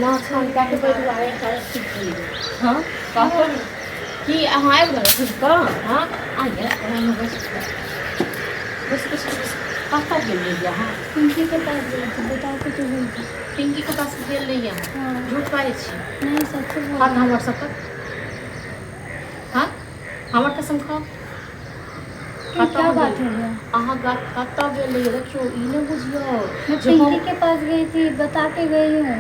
नाक कान कटबै दुआरे हँ कहू की अहाँ आबि गेलहुँ घुमि कऽ? हँ आइए, ओनाहिमे बैस बैस बैस बैस। कतऽ गेल रहियै अहाँ? पिंकी के पास गई थी, बता के तो गई थी। पिंकी के पास गेल रहियै अहाँ? हाँ। झूठ बाजै छी? नहीं, सच बोल। हँ, तऽ हमर सबके हँ, हमर कसम खाउ। ये क्या बात हो गया? अहाँ कतऽ गेल रहियै? देखियौ, ई नहि बुझियौ मैं जे हम पिंकी के पास गई थी, बता के गई हूँ।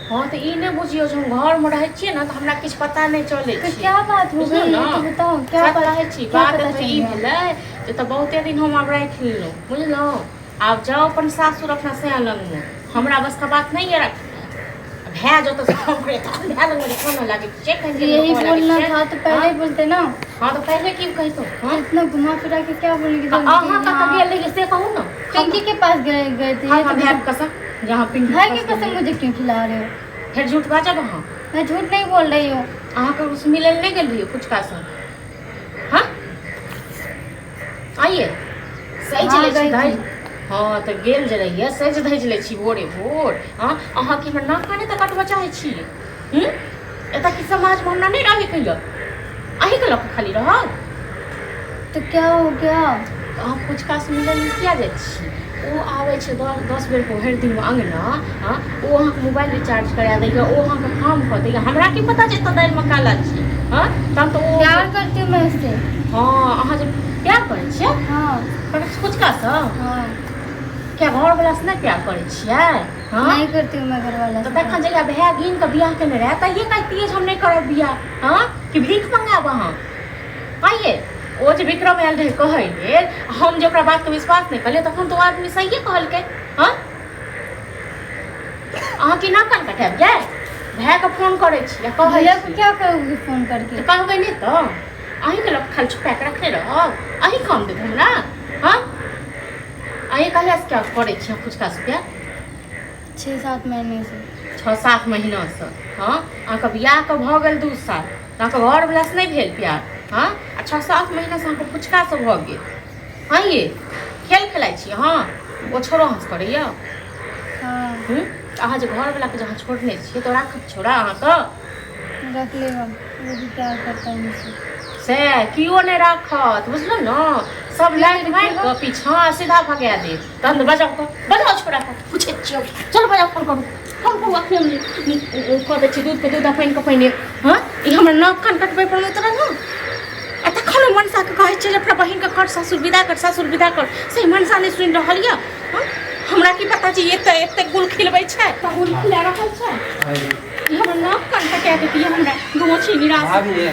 हँ, तऽ ई नहि बुझियौ जे हम घरमे रहै छियै ने तऽ हमरा किछु पता नहि चलै तो छै। क्या बात हो बुझलहुँ गई, ने? ये तो बताओ, क्या सच बात कहै छी। क्या बात पता तऽ चल ई गया? भेलै जे तऽ बहुते दिन हम आब राखि लेलहुँ, बुझलहुँ? आब जाउ अपन सासुर, अपना सया लगमे। हमरा बसके बात नहि यऽ रखनाइ। भए जेतौ से फोन करे तखन भए लगमे जे कानऽ लागै छियै, कहि यही कहऽ लागै बोलना छियै। था तो पहले हाँ? ही बोलते ना। हँ, तऽ पहिले की कहितहुँ? हँ, इतना घुमा फिरा के क्या बोलेंगे? तऽ अहाँ कतऽ गेल रहियै से कहू ने। पिंकी के पास गए गए थे। हँ ये हँ तो भायके बताओ। कसम जे अहाँ पिंकी भाई की पास गेल कसम रहियै। मुझे क्यों खिला रहे हो? फेर झूठ बाजब अहाँ। मैं झूठ नहीं बोल रही हूँ। अहाँके उस मिलै लए नहि गेल रहियै फुचकासँ? हँ, आइए सजि हाँ, लै छी गई धैज थी। हँ, तऽ गेल जे रहियै, सजि धजि लै छी भोरे भोर। हँ, अहाँ की हमर नाक काने तऽ कटबऽ चाहै छी? हूँ, एतऽ की समाजमे हमरा नहि रहैके यऽ? अहीँके लऽ कऽ खाली रहब? तो क्या हो गया? तऽ अहाँ फुचकासँ मिलै लए किया जाइ छी? ओ आबै छै 10 10 बेरके भरि दिनमे अङ्गना। हँ, ओ अहाँके मोबाइल रिचार्ज करा दैए, ओ अहाँके काम कऽ दैए। हमरा की पता जे एतऽ दालिमे काला छै? हँ, तहन तऽ ओ प्यार करती हूँ मैं उससे। हँ, अहाँ जे प्यार करै छियै हाँ। पर फुचकासँ? हाँ। किया, घरवलासँ नहि प्यार करै छियै? हँ? नहीं करती हूँ मैं घर वाला तऽ से। तखन जहिया भाय गिन कऽ बियाह केने रहए तहिये कहितियै जे हम नहि करब बियाह। हँ, कि भीख मंगायब अहाँ? आइये ओ जे विक्रम आयल रहै कहै लेल, हम जे ओकरा बातके विश्वास नहि करलियै, तखन तऽ ओ आदमी सहिए कहलकै। हँ, अहाँ की नाक कान कटायब यै? भायके फोन करै छी आ कहै भैया को छी। क्या करोगी फोन करके? तऽ कहबै नहि तऽ अहीँके लग खाली छुपा कऽ रखने रहब? अहीँ काम देब हमरा? हँ, अहीं कहियासँ क्या करै छी फुचका से प्यार? 6-7 महीने से। 6-7 महीनासँ? हँ, अहाँके बियाहके भऽ गेल 2 साल, तऽ अहाँके घरवलासँ नहि भेल प्यार? हँ, आ 6-7 महीनासँ अहाँके फुचकासँ भऽ गेल? हँ, ये खेल खेलाइ छी अहाँ? ओ छोड़ो हँस करैया। हाँ। हूँ, तऽ अहाँ जे घरवलाके जे अहाँ छोड़ने छियै तऽ राखत छोड़ा अहाँके? रख लेगा, वो भी प्यार करता है मुझसे। से केओ नहि राखत, बुझलहुँ ने? सब लाइट मारि कऽ पीछाँ सीधा भगा देत। तहन तऽ बजाउ कऽ, बजाउ छोड़ा कऽ, पूछै छियौ। चल बजाउ, फोन करू, फोन करू। अखने हम कऽ दै छी दूधके दूध आ पानिके पानि। हँ, ई हमर नाक कान कटबै पर उतरल। हँ, आ तखन हम मनसाके कहै छियै जे अपना बहिनके कर सासुर विदा कर, सासुर विदा कर, से मनसा नहि सुनि रहल यऽ। हँ, हमरा की पता जे एते एते गुल खिलबै छै, तऽ गुल खिला रहल छै। ई हमर नाक कान कटा देती हमरा दुनू छी निराश। भाभी।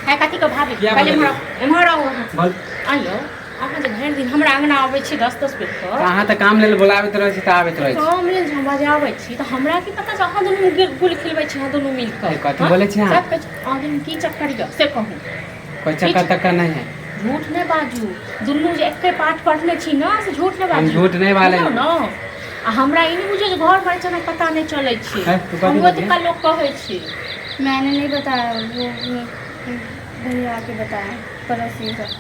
है, कथी के भाभी? किया पहिले बोललियै? एम्हर आउ, एम्हर आउ अहाँ। बोल। आइयो अहाँ जे भरि दिन हमरा अङ्गना अबै छी 10 10 बेर कऽ। तऽ अहाँ तऽ काम लेल बोलाबैत रहै छी तऽ आबैत रहै छी। काम लेल जे हम बजाबै छी तऽ हमरा की पता जे अहाँ दुनू गुल खिलबै छी, अहाँ दुनू मिल कऽ। ए, कथी बोलै छी अहाँ? सब कहै छी, अहाँ दुनू की चक्कर यऽ से कहू। कोइ चक्कर तक्कर नहि है। झूठ नहि बाजू। दुनू जे एके पाठ पढ़ने छी ने, से झूठ नहि हम बाजू। झूठ नहि बाजै। बुझलहुँ ने? आ हमरा ई नहि बुझियौ जे घर पर छै, हमरा पता नहि चलै छै। है, तू कथी हमरो बजली? एतुका लोक कहै छै। मैंने नहीं बताया, वो भैया आके बताया, पड़ोसी सब,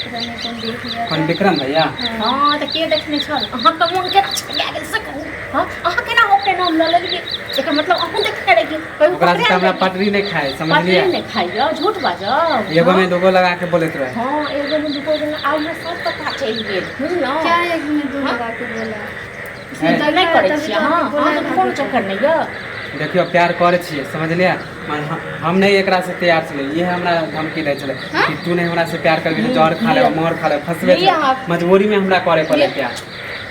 पता नहीं कौन देख लिया कोन था। विक्रम भैया? हाँ। हँ, तऽ के देखने छल? अहाँके मोन केना छरिया गेल से कहू। हँ, अहाँ केना ओकरे नाम लऽ लेलियै? एकर मतलब अहूँ देखने रहियै। कहियो ओकरा से पकड़ायल हमरा रहियै? पटरी नहि खाए, समझलियै? पटरी नहि खाइए, झूठ बाजब। एगो में दूगो लगा के बोलैत रहे। हँ, एगो में दूगो बोलना, आब हमरा सब पता चलि गेल, बुझलहुँ? क्या एक में दो हाँ? लगा के बोला? है। तऽ नहि करै छियै अहाँ? अहाँके कोनो चक्कर नहि यऽ? देखियौ, प्यार करै छियै, समझलियै? मगर हम नहि एकरा से तैयार छलै। इहे हमरा धमकी दै छलै कि तू नहि हमरा से प्यार करबी तऽ जहर खा लेब, मोर खा लेब, फंसबे लिअ छलै। अहाँ। मजबूरी में हमरा करे पड़लै प्यार।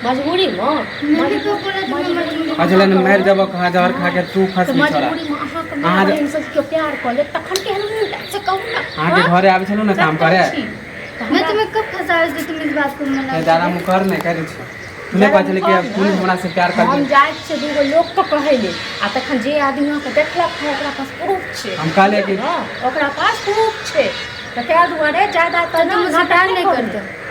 मजबूरीमे? मैंने कब बोला तुम्हें मजबूरी? कहै छलै ने, मरि जेबो कहाँ जहर खा के, तू तऽ फंसबी छोड़ा। मजबूरीमे अहाँके माय अहाँ बहिन सब केओ प्यार कऽ लेत तखन केहन मोन लागत से कहू ने। अहाँके हँ? घरे आबै छलहुँ ने काम सच कहै करे। छी। तऽ मैं हमरा तुम्हें कब फंसाया जो तुम इस बात को मना ए, दादा मुकर नहि कहि दै छियौ। तू नहि कहै छलै कि आब तू नहि हमरा से प्यार हम करबी? जाइ छियै दूगो लोकके कहै लेल आ तखन जे आदमी अहाँके देखलक हँ, ओकरा पास प्रूफ छै। हम कहलियै कि हँ, ओकरा पास प्रूफ छै, तऽ ताहि दुआरे ज्यादा तऽ तुम मुझसे नाटक प्यार नहि नहीं करू। करते?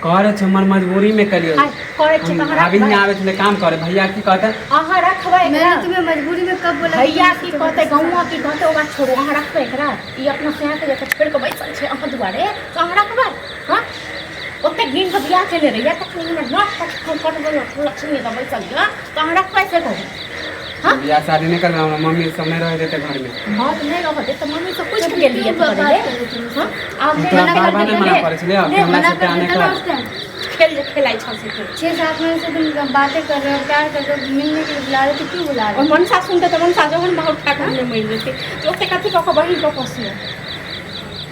करै छै, हमर मजबूरी में कलियौ। आइ करै छी हम तऽ अहाँ भाभी रखबै? हियाँ आबै छलै काम करे, भैया की कहतै? अहाँ रखबै एकरा? मैंने तुम्हें मजबूरी में कब बोला कि भैया तुम की मुझसे कहतै, जबरदस्ती गौआ की कहतै, ओ बात छोड़ू। अहाँ रखबै एकरा? ई अपना सएह के छोड़ि कऽ बैसल छै अहाँ दुआरे, तऽ अहाँ रखबै? हँ, ओते घिन कऽ बियाह केने रहियै, तखन हमर नाक कटबै लक्ष्मी तऽ बैसल यऽ, तऽ अहाँ रखबै से कहू। हाँ? बियाह शादी नहि करबै, हमरा मम्मी सब नहि रहै देतै घरमे। हँ तऽ नहि रहऽ दे तऽ मम्मी से पूछि तो के गेलियै क्यों करै बात ले। कर रहे तुम? हँ आब नहि तोरा मना बार बार कर नहि मना करै छलियै कि ले, हमरा मना से कर प्यार नहि देता ना कर। उस टाइम। खेल जे खेलाइ छल से खेल। 6-7 महीने से तुम बातें कर रहे हो, प्यार कर रहे हो, मिलने के लिए बुला रहे हो, तो क्यों बुला रहे और हो? मनसा सुनते तऽ मनसा जहन माहौल खा कऽ हमरे मरि जेतै तऽ ओते कथी कऽ कऽ बहिन कऽ पोसियो।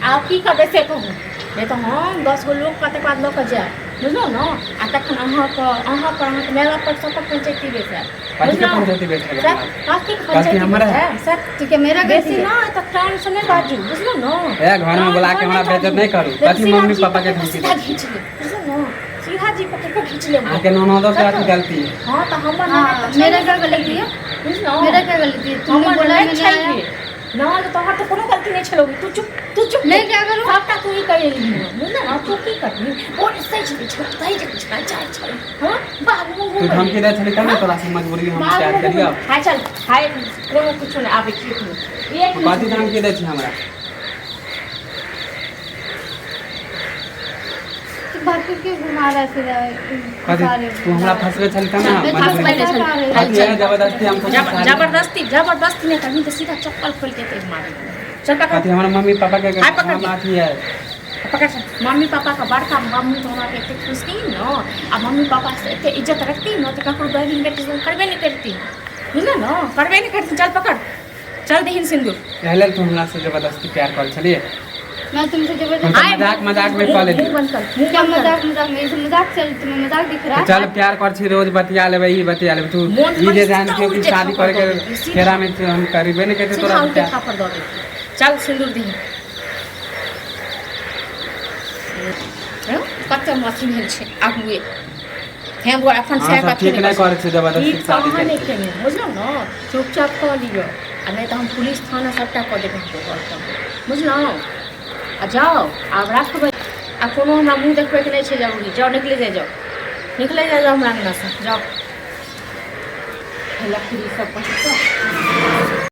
आब की करबै से कहू, नहि तऽ हम 10 गो लोकके तकर बाद लऽ कऽ जायब, बुझलहुँ ने? आ तखन अहाँके, अहाँ पर, अहाँके माय बाप पर, सब पर पंचायती बैसायब। कथी के बुझलहुँ? पंचायती बैठेबै सर, हमरा? कथी के गलती पंचायती हमर है? बैसायब सर? ठीक है, मेरा बेसी गलती है। नहि तऽ टाइम से नहि बाजू, बुझलहुँ ने? ए, घरमे बुला के हमरा बेइज्जत नहि करू। कथी मम्मी पापा के धमकी सीधा दै? घीच ले, बुझलहुँ ने? सीधा जी पकड़ि कऽ घीच लेब। अहाँके ननदो के अथी गलती है। हँ तऽ हमर हाँ, ननद तऽ मेरा छै। क्या गलती है? बुझलहुँ? मेरा क्या गलती है? तुमने हमर बोला ननद मैंने छै। आया। ना तोहर तऽ कोनो गलती नहि छलौ। तू चुप, तू चुप। मैं क्या करूँ? सबटा तू ही करेली, बुझल ने? तू की करबी? ओ सही छलै, सही छलै, जाइ छलै। हँ बाबू। तू धमकी दै छली तब ने तोरा से मजबूरी हम प्यार करियौ। हाय चल हाय, कोनो कुछो नहि आबै छी एक मिनट। कथी धमकी दै छी हमरा? तो बात को क्यों घुमा रहा है फिर? कथी फंसा रहे हो। तू हमरा फंसबै छली तब ने मैं मजबूरी। फंसबै नहि छली। कथी है जबरदस्ती हम जबरदस्ती जबरदस्ती नहि करबी तऽ सीधा चप्पल खोलि के तेज मारी। चल पकड़। कथी हमरा मम्मी पापा के हाय पकड़। हम अथी है। पकड़। मम्मी पापा के बड़का मम्मी तो हमरा एते खुशी न आ मम्मी पापा से एते इज्जत रखती न तऽ ककरो बहिन बेटी से करबे नहि करती, बुझल ने? करबे नहि करती। चल पकड़, चल दहिन सिन्दूर। एहि लेल तू हमरा से जबरदस्ती प्यार करै छलियै? मैं तुमसे हम जबरदस्ती तऽ मजाक मजाक में कऽ लेली। मुँह बंद कर, मुँह क्या बंद कर। मजाक मजाक में? ये सब मजाक चल, तुम्हें मजाक दिख रहा है? चल प्यार कर छी, रोज बतिया लेबै, ई बतिया लेबै। तू मोन ई जे पर जान के कि सीधा शादी करे के उल्टे थापड़ दऽ देती। फेरा में तो हम करबे नहि करते सीधा तोरा उल्टे प्यार। थापड़ दऽ देती। चल सिन्दूर दही। हँ? कते अथी भेल छै आगुए हेँ बौआ एखन अहाँ सएह सब कथी ठीक नहि करै छी, जबरदस्ती ठीक शादी कहाँ नहि करै छी। केने, बुझलहुँ ने? चुपचाप कऽ लिअ आ नहि तऽ हम पुलिस थाना सबटा कऽ देबै अहाँके घर पर, बुझलहुँ? आ जाउ, आब राखबै आ कोनो हमरा मुँह देखबैके नहि छै जरूरी। जाउ, निकले जाइ जाउ, निकले जाइ जाउ हमरा अङ्गनासँ जाउ। लकड़ी सब पहिर कऽ।